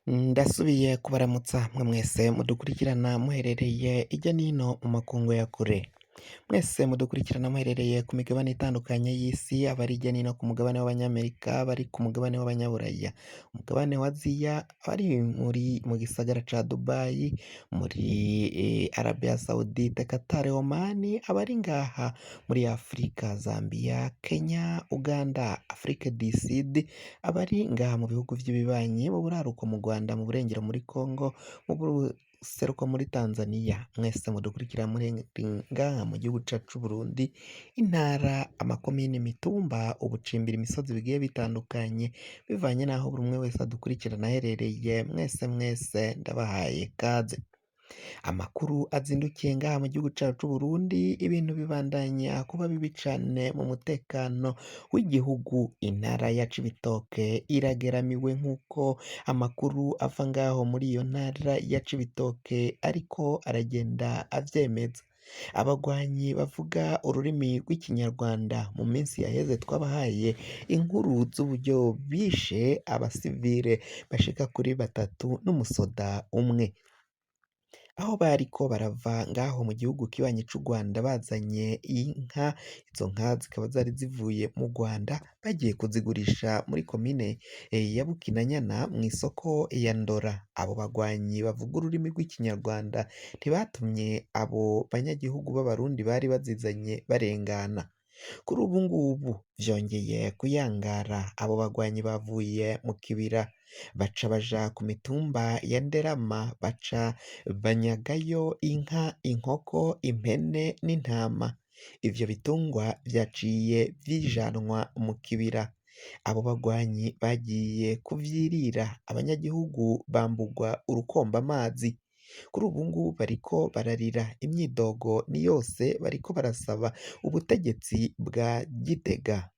Ndasubiye kubaramutsa mwe mwese mudukurikirana muherereye irya nino mu makungu ya kure. Mwese mudukurikirana muherereye ku migabane itandukanye y'isi, abari hirya no hino ku mugabane w'Abanyamerika, abari ku mugabane w'Abanyaburaya, umugabane wa Aziya, abari muri mu gisagara ca Dubai, muri Arabia Saudite, Qatar, Oman, abari ngaha muri Afrika, Zambia, Kenya, Uganda, Afrique du Sud, abari ngaha mu bihugu vy'ibibanyi, mu buraruko mu Rwanda, mu burengero muri Congo, mu buseruko muri Tanzania, mwese mudukurikira muri ngaha mu gihugu cacu c'Uburundi, intara, amakomine, imitumba, ubucimbiri, imisozi bigiye bitandukanye, bivanye n'aho buri umwe wese adukurikirana aherereye, mwese mwese ndabahaye kaze. Amakuru azindukiye ngaha mu gihugu cacu c'Uburundi, ibintu bibandanya kuba bibi cane mu mutekano w'igihugu. Intara ya Cibitoke irageramiwe nk'uko amakuru ava ngaho muri iyo ntara ya Cibitoke ariko aragenda avyemeza. Abagwanyi bavuga ururimi rw'ikinyarwanda mu minsi yaheze twabahaye inkuru z'uburyo bishe abasivile bashika kuri batatu n'umusoda umwe. Aho bariko barava ngaho mu gihugu kibanyi c'u Rwanda bazanye inka, izo nka zikaba zari zivuye mu Rwanda bagiye kuzigurisha muri komine ya Bukinanyana mw'isoko ya Ndora. Abo bagwanyi bavuga ururimi rw'ikinyarwanda ntibatumye abo banyagihugu b'abarundi bari bazizanye barengana. Kuri ubu ngubu vyongeye kuyangara, abo bagwanyi bavuye mu kibira baca baja ku mitumba ya Nderama baca banyagayo inka, inkoko, impene n'intama. Ivyo bitungwa vyaciye bijanwa mu kibira. Abo bagwanyi bagiye kuvyirira, abanyagihugu bambugwa urukomba amazi. Kuri ubu ngubu bariko bararira, imyidogo ni yose, bariko barasaba ubutegetsi bwa Gitega.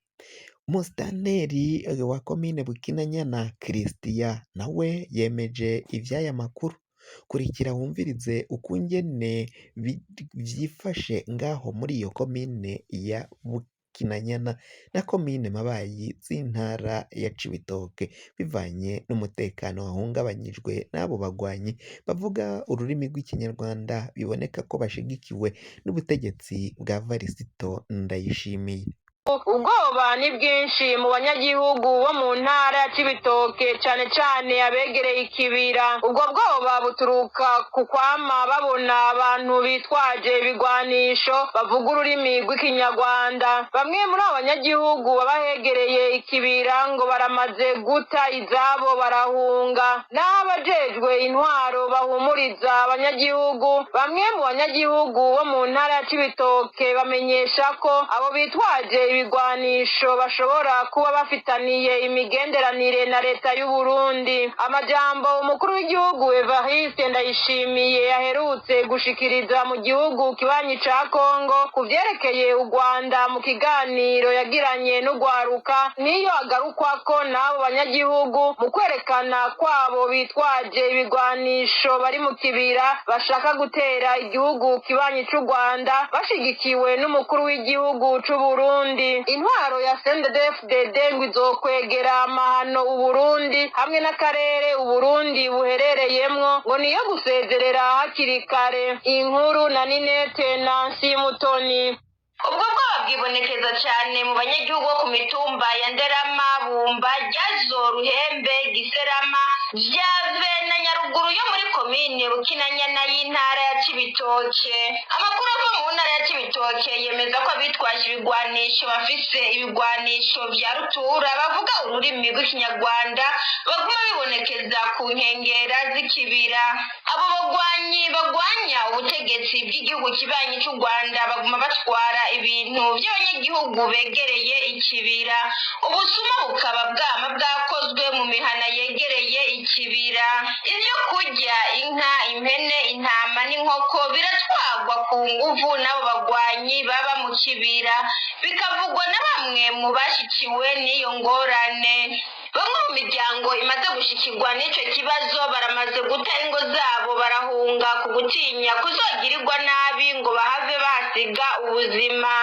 Umusitanteri wa komine Bukinanyana Christian nawe yemeje ivy'aya makuru. Kurikira wumvirize ukungene vyifashe ngaho muri iyo komine ya Bukinanyana na komine Mabayi z'intara ya Cibitoke bivanye n'umutekano wahungabanyijwe n'abo bagwanyi bavuga ururimi rw'ikinyarwanda biboneka ko bashigikiwe n'ubutegetsi bwa Varisito Ndayishimiye. Ubwoba ni bwinshi mu banyagihugu bo mu ntara ya Cibitoke cane cane abegereye ikibira. Ubwo bwoba buturuka ku kwama babona abantu bitwaje ibigwanisho bavuga ururimi rw'ikinyarwanda. Bamwe muri abo banyagihugu baba hegereye ikibira ngo baramaze guta izabo barahunga. Naho abajejwe intwaro bahumuriza abanyagihugu, bamwe mu banyagihugu bo mu ntara ya Cibitoke bamenyesha ko abo bitwaje ibigwanisho bashobora kuba bafitaniye imigenderanire na leta y'u Burundi. Amajambo umukuru w'igihugu Evariste Ndayishimiye aherutse gushikiriza mu gihugu kibanyi ca Kongo ku vyerekeye u Rwanda mu kiganiro yagiranye n'urwaruka niyo agarukwako n'abo banyagihugu mu kwerekana kwabo bitwaje ibigwanisho bari mu kibira bashaka gutera igihugu kibanyi c'u Rwanda bashigikiwe n'umukuru w'igihugu c'u Burundi. Intwaro ya CNDD-FDD ngo izokwegera amahano Uburundi hamwe n'akarere Uburundi buherereyemwo ngo niyo gusezerera hakiri kare. Inkuru na Ninete Nancy Mutoni. Ubwo bwoba bwibonekeza cyane mu banyagihugu bo ku mitumba ya Nderama, Bumba, Ryazo, Ruhembe, Giserama, Vyave na Nyaruguru yo muri komine Bukinanyana y'intara ya Cibitoke. Amakuru ava mu ntara ya Cibitoke yemeza ko abitwaje ibigwanisho bafise ibigwanisho vya rutura bavuga ururimi rw'ikinyarwanda baguma bibonekeza ku nkengera z'ikibira. Abo bagwanyi bagwanya ubutegetsi bw'igihugu kibanyi c'u Rwanda baguma batwara ibintu by'abanyagihugu begereye ikibira. Ubusuma bukaba bwama bwakozwe mu mihana yegereye ikibira. Ibyo kurya, inka, impene, intama n'inkoko biratwagwa ku nguvu n'abo bagwanyi baba mu kibira, bikavugwa na bamwe mu bashikiwe n'iyo ngorane. Bamwe mu miryango imaze gushikirwa n'ico kibazo baramaze guta ingo zabo barahunga ku gutinya kuzogirirwa nabi ngo bahave bahasiga ubuzima.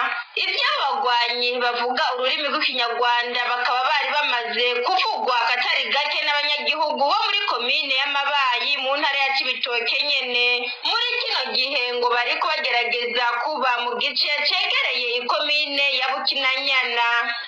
Ivy'abagwanyi bavuga ururimi rw'Ikinyarwanda bakaba bari bamaze kuvugwa akatari gake n'abanyagihugu bo muri komine y'Amabayi mu ntara ya Cibitoke nyene. Muri kino gihe ngo bariko bagerageza kuba mu gice cegereye ikomine ya Bukinanyana.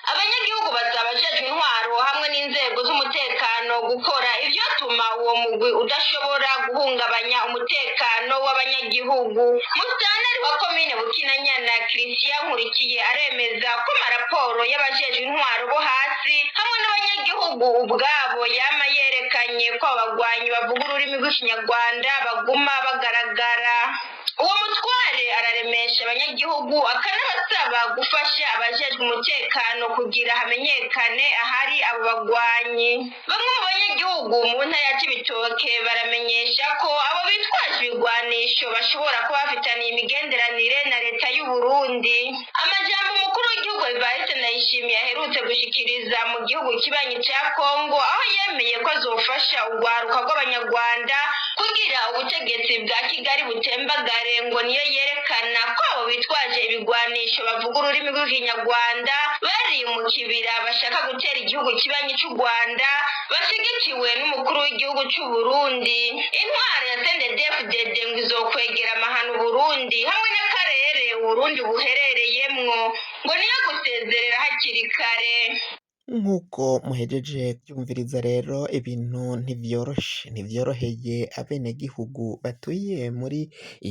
Abanyagihugu basaba abajejwe intwaro hamwe n'inzego z'umutekano gukora ivyotuma uwo mugwi udashobora guhungabanya umutekano w'abanyagihugu. Musitanteri wa komine Bukinanyana Christian Nkurikiye aremeza ko amaraporo y'abajejwe intwaro bo hasi hamwe n'abanyagihugu ubwabo yama yerekanye ko abagwanyi bavuga ururimi rw'Ikinyarwanda baguma bagaragara. Uwo mutware araremesha abanyagihugu akanabasaba gufasha abajejwe umutekano kugira hamenyekane ahari abo bagwanyi. Bamwe mu banyagihugu mu ntara ya Cibitoke baramenyesha ko abo bitwaje ibigwanisho bashobora kuba bafitaniye imigenderanire na leta y'u Burundi. Amajambo umukuru w'igihugu Evariste Ndayishimiye aherutse gushikiriza mu gihugu kibanyi ca Kongo, aho yemeye ko azofasha urwaruka rw'Abanyarwanda kugira ubutegetsi bwa Kigali butembagare, ngo niyo yerekana ko abo bitwaje ibigwanisho bavuga ururimi rw'Ikinyarwanda bari mu kibira bashaka gutera igihugu kibanyi c'u Rwanda bashigikiwe n'umukuru w'igihugu c'u Burundi. Intwaro ya CNDD-FDD ngo izokwegera amahano Burundi hamwe n'akarere Uburundi buherereyemwo, ngo niyo gusezerera hakiri kare. Nk'uko muhejeje kuvyumviriza rero, ibintu ntivyoroshe, ntivyoroheye abenegihugu batuye muri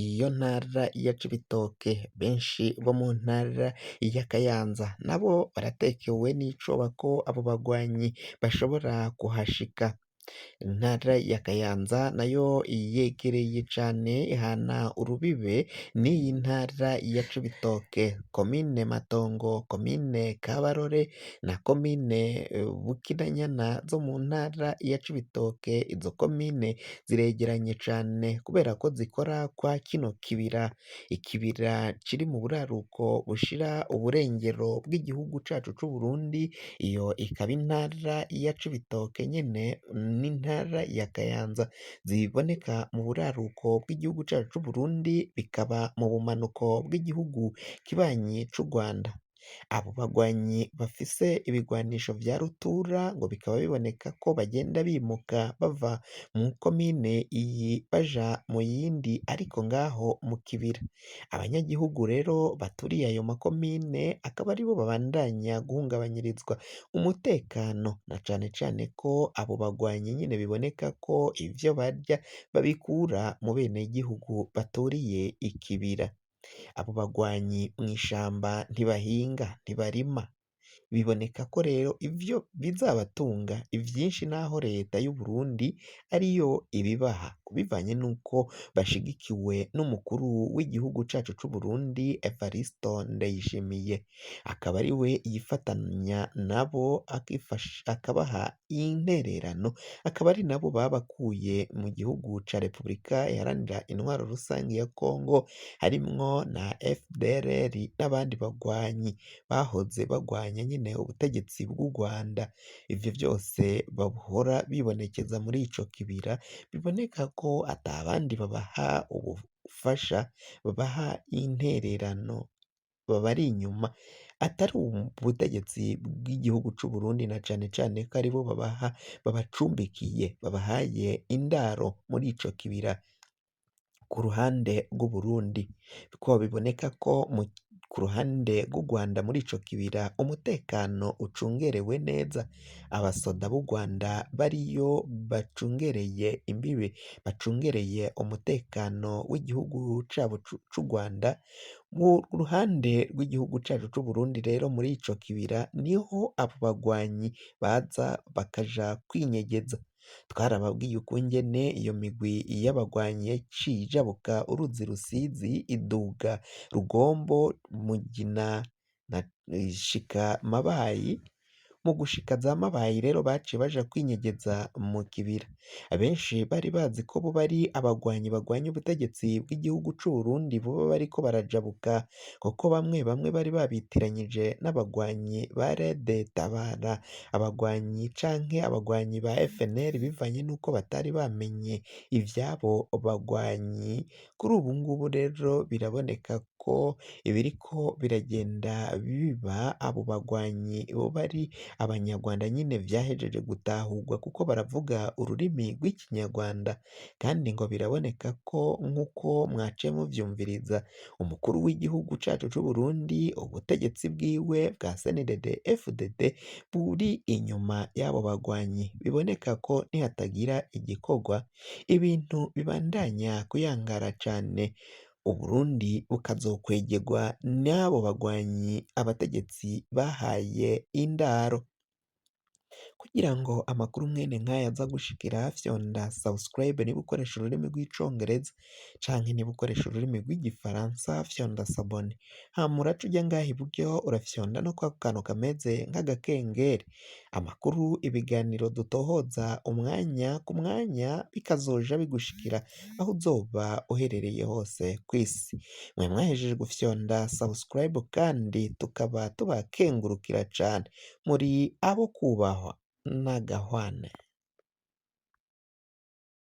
iyo ntara ya Cibitoke, benshi bo mu ntara ya Kayanza nabo baratekewe n'icoba ko abo bagwanyi bashobora kuhashika. Intara ya Kayanza nayo yegereye cane, ihana urubibe n'iyi ntara ya Cibitoke, komine Matongo, komine Kabarore na komine Bukinanyana zo mu ntara ya Cibitoke. Izo komine ziregeranye cane kubera ko zikora kwa kino kibira, ikibira kiri mu buraruko bushira uburengero bw'igihugu cacu c'Uburundi, iyo ikaba intara ya Cibitoke nyene n'intara ya Kayanza ziboneka mu buraruko bw'igihugu cacu c'Uburundi, bikaba mu bumanuko bw'igihugu kibanyi c'u Rwanda. Abo bagwanyi bafise ibigwanisho vya rutura ngo bikaba biboneka ko bagenda bimuka bava mu komine iyi baja mu yindi, ariko ngaho mu kibira. Abanyagihugu rero baturiye ayo makomine akaba aribo babandanya guhungabanyirizwa umutekano, na cane cane ko abo bagwanyi nyene biboneka ko ivyo barya babikura mu benegihugu baturiye ikibira. Abo bagwanyi mw'ishamba ntibahinga, ntibarima, biboneka ko rero ivyo bizabatunga ivyinshi naho leta y'Uburundi ariyo ibibaha, bivanye n'uko bashigikiwe n'umukuru w'igihugu cacu c'Uburundi Evaristo Ndayishimiye, akaba ariwe yifatanya nabo akabaha intererano, akaba ari nabo babakuye mu gihugu ca Repubulika Iharanira Intwaro Rusangi ya Kongo, harimwo na FDLR n'abandi bagwanyi bahoze bagwanya nyene ubutegetsi bw'u Rwanda. Ivyo vyose bahora bibonekeza muri ico kibira, biboneka ko ata bandi babaha ubufasha, babaha intererano, babari inyuma atari ubutegetsi bw'igihugu c'Uburundi, na cane cane ko aribo babaha, babacumbikiye, babahaye indaro muri ico kibira ku ruhande rw'Uburundi, ko biboneka ko ku ruhande rw'u Rwanda muri ico kibira umutekano ucungerewe neza, abasoda b'u Rwanda bariyo bacungereye imbibe, bacungereye umutekano w'igihugu cabo c'u Rwanda. Mu ruhande rw'igihugu cacu c'Uburundi rero muri ico kibira niho abo bagwanyi baza bakaja kwinyegeza. Twarababwiye ukungene iyo migwi y'abagwanyi yaciye ijabuka uruzi Rusizi iduga Rugombo, Mugina na ishika Mabayi. Mu gushika za Mabayi rero baciye baja kwinyegeza mu kibira. Abenshi bari bazi ko boba ari abagwanyi bagwanya ubutegetsi bw'igihugu c'Uburundi boba bariko barajabuka, kuko bamwe bamwe bari babitiranyije n'abagwanyi ba Red Tabara, abagwanyi canke abagwanyi ba FNL, bivanye n'uko batari bamenye ivyabo bagwanyi. Kuri ubu ngubu rero biraboneka yuko ibiriko biragenda biba abo bagwanyi boba ari abanyarwanda nyine vyahejeje gutahurwa kuko baravuga ururimi rw'ikinyarwanda, kandi ngo biraboneka ko nk'uko mwaciye muvyumviriza umukuru w'igihugu cacu c'Uburundi, ubutegetsi bwiwe bwa CNDD FDD buri inyuma y'abo bagwanyi. Biboneka ko nihatagira igikorwa ibintu bibandanya kuyangara cane, Uburundi bukazokwegerwa n'abo bagwanyi abategetsi bahaye indaro. Kugira ngo amakuru mwene nk'aya aza gushikira, fyonda subscribe niba ukoresha ururimi rw'icongereza, canke niba ukoresha ururimi rw'igifaransa fyonda s'abonner. Hama uraca uja ngaha iburyo urafyonda no kwako kantu kameze nk'agakengeri. Amakuru, ibiganiro dutohoza umwanya ku mwanya bikazoja bigushikira aho uzoba uherereye hose kw'isi. Mwe mwahejeje gufyonda subscribe kandi tukaba tubakengurukira cane, muri abo kubahwa n'agahwane.